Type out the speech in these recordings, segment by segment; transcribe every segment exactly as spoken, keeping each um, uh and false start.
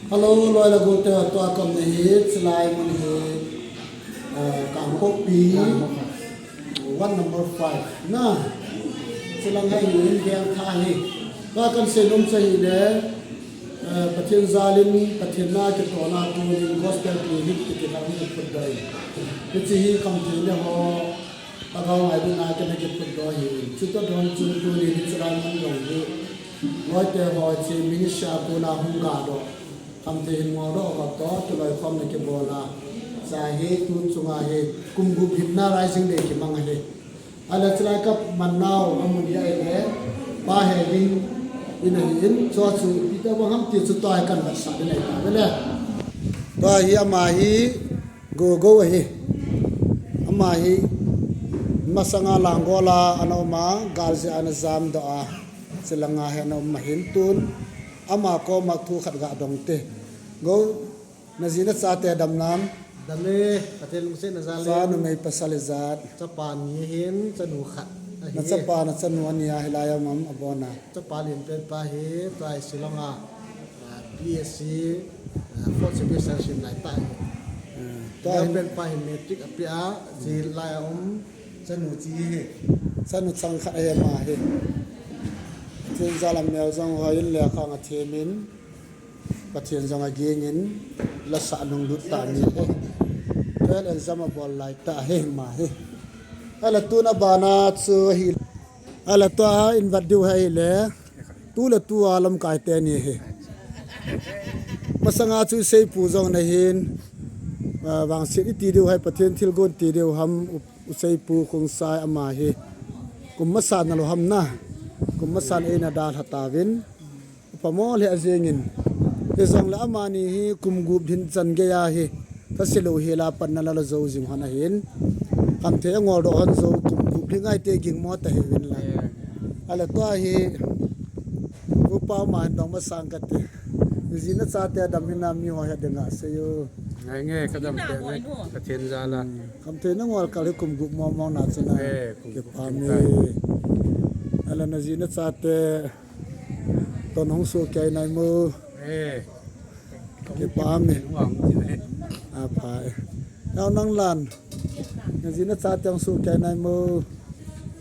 Hello, loi le gol te, tua kam na hi, chilai mun hi, eh, Kangpokpi, one number five. Na, chilang hai in veng tha hi. Tua kan sei nom chu ahile, eh, Pathen jal in, Pathen na kitohna tunin gospel clinic kiti khat hung kiphut doh in. Hiche hi Khamthei le ho, Lhagao ngailutna a kana kiphut doh ahin. Chutoh don chun tuni hi chilai mun jong hi, loi te ho, hiche ministry a kona hung ga doh, Khamthei hin ngol doh ho toh, kiloi khom na kibol a. Hiche hi tu chunga hi, kum gup hinna Rising Day kimang ahi. Ahile chilai ka man nau amun hi ahile, Pa Hegin in ahin, chua chu ipi tabang ham ti chu tua hi kan vetsah ding ahi tave le. Tua hi ama hi, Gogo ahi. Ama hi masanga Langol a ana um a, gal jeh a ana jamdoh a, chilanga hi ana um ahin tun. Ama koma thu khat ga dong te. Go, na ji na chate dam nam? Dam e, Pathen lungsetna jal in. Cha numei pasal ijat? Chapa ni ahin, chanu khat ahi. Na chapa, na chanu ani a, hilai a um am abon a? Chapa lenpen pa hi, tua hi Shillong a, ah, B S C, ah, fourth semester sim lai ta hi. Ah, tua hin, lenpen pa hi matric ape a, chilai a um, chanu chi hi. Chanu chang khat ahi ama hi. Pathen jal a mel jong hoi in, lekha jong athem in, Pathen jong aging in, la sah lunglut ta mi hi. Twelve exam abol lai ta hi ama hi. Ahile tuna bana chu hi. Ahile tua in vet diu hi le. Tu le tu a lamkai teni hi. Masanga chu seipu jong nahin, ah, vangset iti diu hi, Pathen thilgon ti diu ham, u, u seipu Khongsai ama hi. Kum masa na lou ham na. Kum masa na eina dalha tauvin. Upamo le ajing in. Hijongle amani hi kum gup lhin chan gei ahi. Thasilou hi la panna la la jou jing hon ahin. Khamthei angol doh hon jou kum gup lhin ngai te ging mo ta hi vin la. Ahile tua hi, upa ma hin dong masang kate. Ji na chate dam hina mi ho he ding a sei u. Ngai nge ka dam te nge. Pathen jal a. Khamthei nangol kal hi kum gup mo mo na chu na. Eh, kum gup. Kipah e. Ahile na ji na chate. Ton hung soh kei nai mo. Eh. Kipah e. Apha e. Nao nang lan. Na ji na chate hung soh kei nai mo.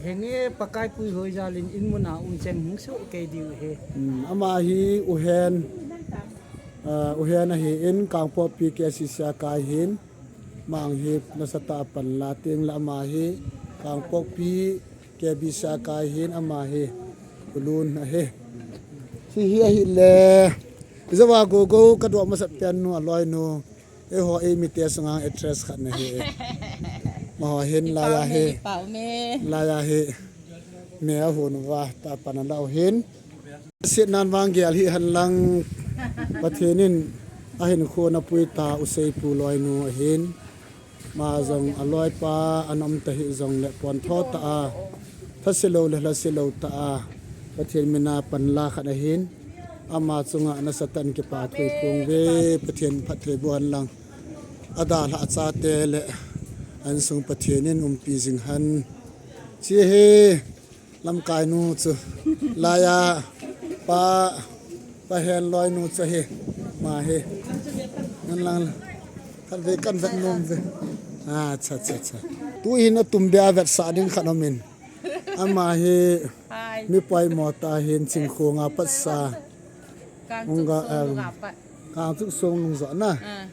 Henge Pakai puihoi jal in in mun a um chen hung soh kei diu hi. Hmm, ama hi u Hen. Ah, u Hen ahin Kangpokpi K C C a kai hin. Mang hi nasatah a pan la teng le ama hi Kangpokpi K B C a kai hin ama hi u Lun ahi. Hiche hi ahile, ijeh a Gogo ka doh masat pen nu, aloi nu. Eiho eimi te sunga actress khat nahi. Amaho hin laiya hi. Kipah e, kipah e. Laiya hi. Me ahon uva, tah a pan ala u hin. Setnan vang gel hih hen lang, Pathen in ahinkho ana pui ta u seipu loinu ahin. Ama jong aloipa ana um ta hih jongle pontho tah a, thase lou le lhase lou tah a, Pathen mina panla khat ahin. Ama chunga nasatah in kipathu phong uve, Pathen phatthei boh hen lang. Adalhah chate le a insung Pathen in umpi jing hen. Hiche hi lamkai nu chu. Laiya pa, Pa Hen loinu chu ahi. Ama hi. Ngan lang. Khatvei kan vet nom uve. Acha, acha, acha. Tuhin atum beh a vetsah ding khat aumin. Ama hi mi poimo tah ahin, Chingkhong a patsa. Kangchuk song nunga pat. Kangchuk song nung jo na. Ah.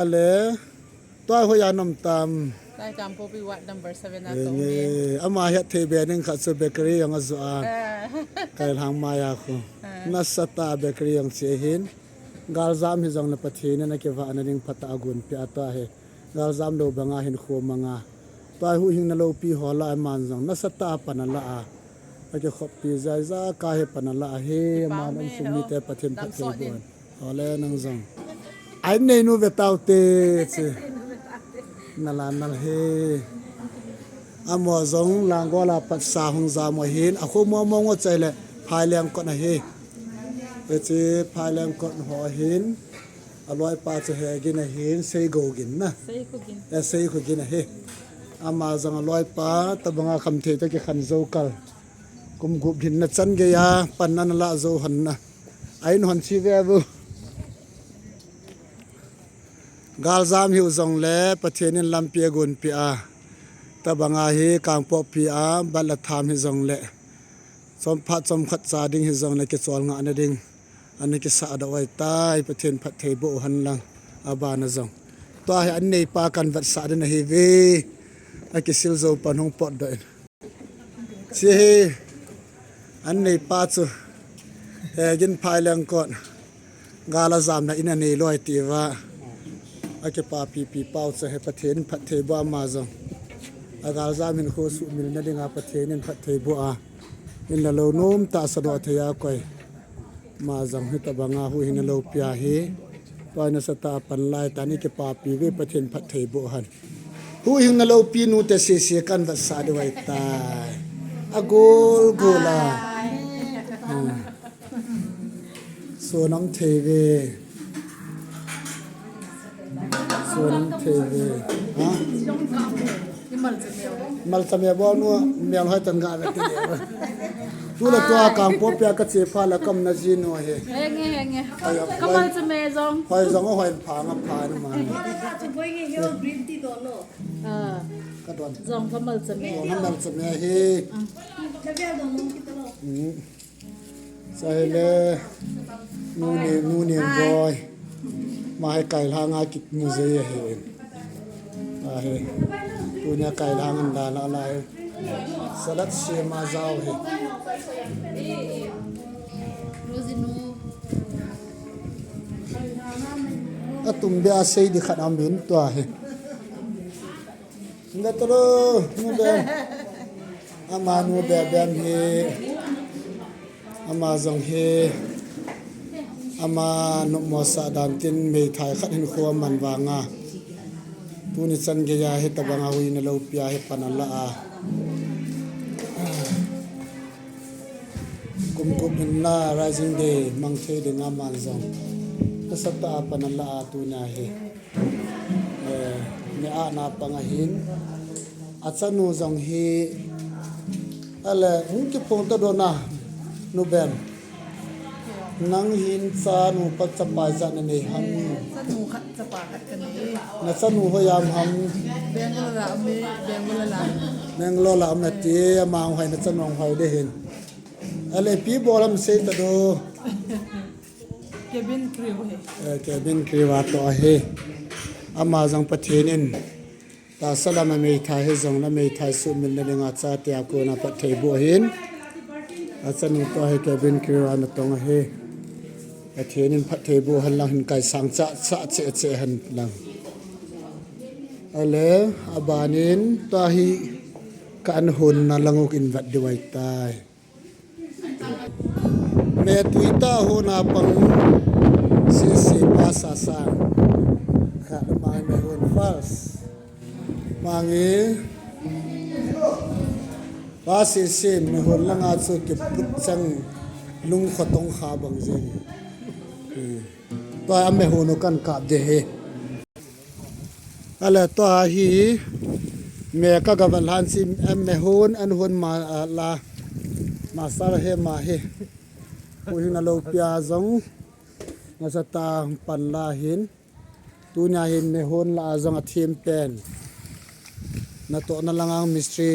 Ale, tua hoiya na um tam? Tua Kangpokpi ward number seven a ka um e. Ama hetthei be ding khat chu bakery jong ajo a. Ah. Kailhang maiya khu. Ah. Nasatah a bakery jong che ahin. Galjam hijongle Pathen in akivahna ding phatah a agonpeh a tua hi. Galjam lou banga hinkho manga. Tua huhhingna loupi ho lah a aman jong nasatah a pan ala a. Akikhoppi jaiya kahi pan ala ahi, ama le insung mite Pathen phatthei boh hen. Ole nang jong. Ai neinu ve taute che. Nala nal he. Amaho jong Langol a patsa hung jam u ahin, akho momo ngo chai le Phaileng kot ahi. Hiche Phaileng kot ho ahin. Aloipa chu Hegin ahin, Seigogin na. Seikhogin. Eh, Seikhogin ahi. Ama jong aloipa, tabanga Khamthei toh kikhen jou kal. Kum gup lhinna chan geiya, pan ana la jou hon na. Ahin hon chi ve vo. Galjam hiu jongle Pathen in lampi agonpeh a, tabanga hi Kangpokpi a bat le tham hijongle, chomkhat chomkhat cha ding hijongle kicholngahna ding ana kisah doh ahitai. Pathen phatthei boh hen lang, abana jong. Tua hi an neipa kan vetsah ding ahiuve. Akisil jou pan hung potdoh in. Hiche hi an neipa chu, he gin phai leng kon, gal ajamna in anei loi tia akipapipi pau chu hi. Pathen in phatthei boh, ama jong agaljam hinkho suhmilna dinga Pathen in phatthei boh a, in le lou nomtah sadoh thei a koi. Ama jong hitabanga huhhingna loupia hi, tua hi nasatah a pan lai tan, ikipapi uve. Pathen phatthei boh hen. Huhhingna loupi nute sese kan vetsah diu ahitai. Agol gol a. Ah. Sonam thei uve. Sonam thei uve. Ha? Malcha me bol nu, mel hoi tan ga ve ti. Tule tua Kangpokpi a kache phat le ka umna jinu hi. Henge, henge. Ai, ka malcha me jong. Hoi jong, hoi pha nga pha na ma. Ka don. Jong ka malcha me. Jong ka malcha me hi. Ah. Hmm. Sahile, nuni, nuni boy. Ama hi kailhang a kimu jeh ahi. Ahi. Tunia kailhang an dan a lai. Salad sem a jao hi. Atum be a sei di khat amin tua hi. Ngatolo, nu bem. Ama nu bem bem hi. Ama jong hi. Ama nopmo sah dan tin meithai khat hinkho aman vanga. Tuni chan geiya hitabanga huhhingna loupia hi pan ala a. Kum gup hinna Rising Day mang thei dinga aman jong. Nasatah a pan ala a tunia hi. Eh, mi ana pang ahin. Achanu jong hi. Ale, hung kiphong ta dona, nu bem. Nang hin chanu pa chapa ijat nanei ham? Chanu khat chapa khat kanei. Na chanu hoi am ham? Bangalore la um e, Bangalore la. Bangalore la um e ti, ama hung hoi na chanu hung hoi de hin. Ale, ipi bol ham sei ta do. Cabin crew hi. Eh, cabin crew a toh ahi. Ama jong Pathen in tahsa lam a meithai hijongle meithai suhmilna dinga chate a kona phatthei boh ahin. Achanu toh hi cabin crew a natong ahi. Pathen in phatthei boh hen lang, hin kaisang cha cha che che hen lang. Ale, abanin tua hi ka an honna lang u kin vet diu ahitai. Me tui tah hon a pang sese pa Sasang. Kha ma me hon first. Mangi. Pa sese me hon langa chu kiput chang lung khotong kha bang jeng. Hmm. Tua a me hon u kan kap de hi. Ale tua hi me ka ga vel han si, em, me hon, an hon ma, a, la, ma sar he ma he. Huhhingna loupia jong nasatah a pan la hin. Tunia hin me hon la a jong athem pen. Natohna langa mistri,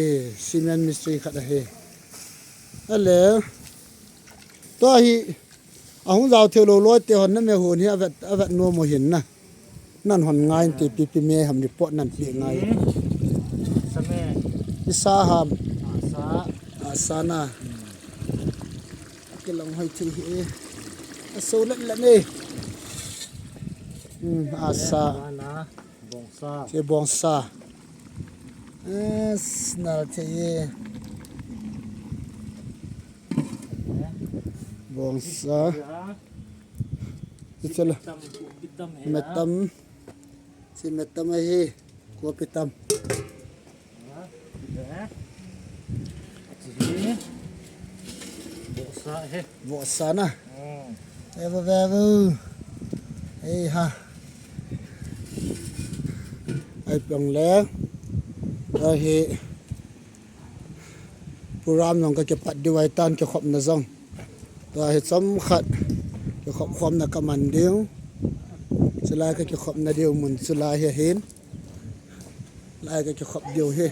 cement mistri khat ahi. Ale. Tua hi, ahung jao thei lou loi te hon na me hon hi avet, avet nom u hin na. Nan hon ngai in ti pi pi me ham report nan pe ngai. Sa me. Isa ham. Asa. Asa na. Kilang hoi thei hi. Aso lat lat ne. Hmm, asa. Bongsa. Che bongsa. Es, nal thei e. Bongsa. Che chala. Metam. Che metam ahi. Kopi tam. Bongsa he. Bongsa na. Hmm. Vevo, vevo. Ei ha. Ai pang le. Ahi. Program jong ka kipat diu ahitan, kikhopna jong. Tua hi chomkhat kikhop khomna ka man diu. Chulai kakikhopna diu mun chulai hi ahin. Lai kakikhop diu hi.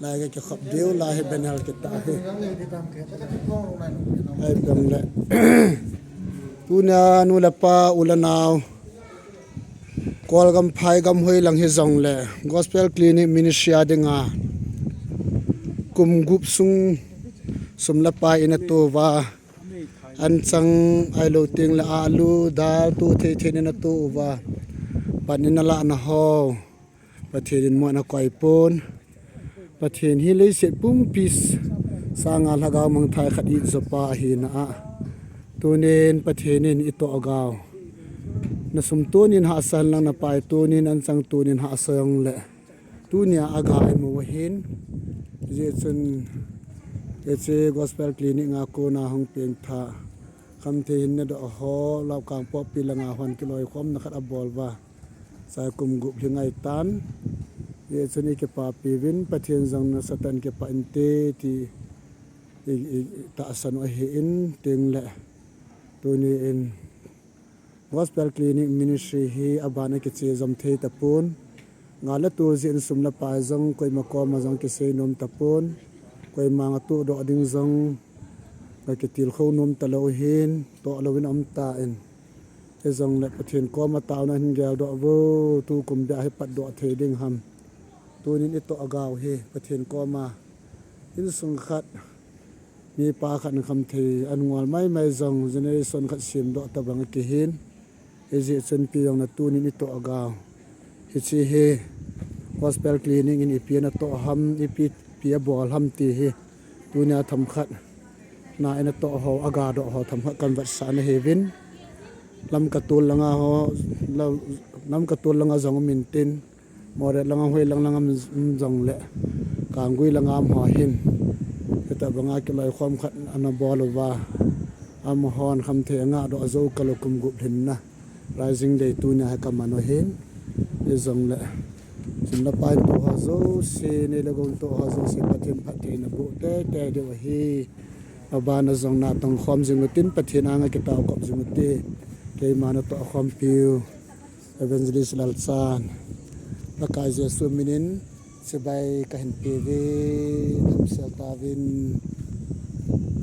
Lai kakikhop diu, lai hi banner kitah hi. Ai bang le. Tunia nu le pa, u le nao, Kolgam phaigam hoilang hijongle Gospel Clinic Ministry a dinga kum gup sung sum le pai ina touva, anchang ahilou tengle alu, dal, tuthei thei ina touva, pan ina lahna ho Pathen in mo ana koipon. Pathen hi leiset pumpi sanga lhagao mangthai khat ijoppa ahina a, tunin Pathen in itoh agao, na sum tonin hahsa henlang, na pai tonin, anchang tonin hahsa jongle, tunia aga imu ahin. Hijeh chun hiche Gospel Clinic a kona hung pengtha khamthei hinna doh ho, Lamka Kangpokpi langa hon kiloikhomna khat abol uva, chai kum gup lhing ahitan. Hijeh chun ikipapi uvin, Pathen jong nasatah in kipah inte ti i, i, tahsan u ahin, tengle tuni in Gospel Clinic Ministry hi aban a kiche jom thei tapon. Ngal le tol jeh in sum le pai jong koima koma jong kisei nom tapon. Koima nga tohdoh ding jong nga kitilkhou nom talou hin, toh louvin aum tan. Hijongle Pathen koma taona hin geldoh uvo, tukum beh hi patdoh thei ding ham. Tunin itoh agao hi Pathen koma, insung khat, mipa khat in khamthei an ngol maimai jong generation khat semdoh tabang akihin. Hijeh chun ipi jongle tunin itoh agao, hiche hi Gospel Clinic in ipi ana toh ham, ipi, ipi abol ham ti hi tunia themkhat na ina toh ho, agadoh ho themkhat kan vetsahna ahiuvin. Lamka tol langa ho, Lamka tol langa jong um intin, Moreh langa, hoilang langa um jongle, Kanggui langa um ho hin, hitabanga kiloikhom khat ana bol uva, amahon khamthei angahdoh jou kalou kum gup lhinna Rising Day tunia hi kaman u ahin. Hijongle sum le pai in toh ho jouse, nei le gou in toh ho jouse Pathen phattheina boh teitei diu ahi. Abana jong natong khom jing utin, Pathen anga kitaokop jing ute. Keima natohkhompiu Evangelist Lalchan, Pakai Jesu minin chibai kahin peuve, damsel tauvin.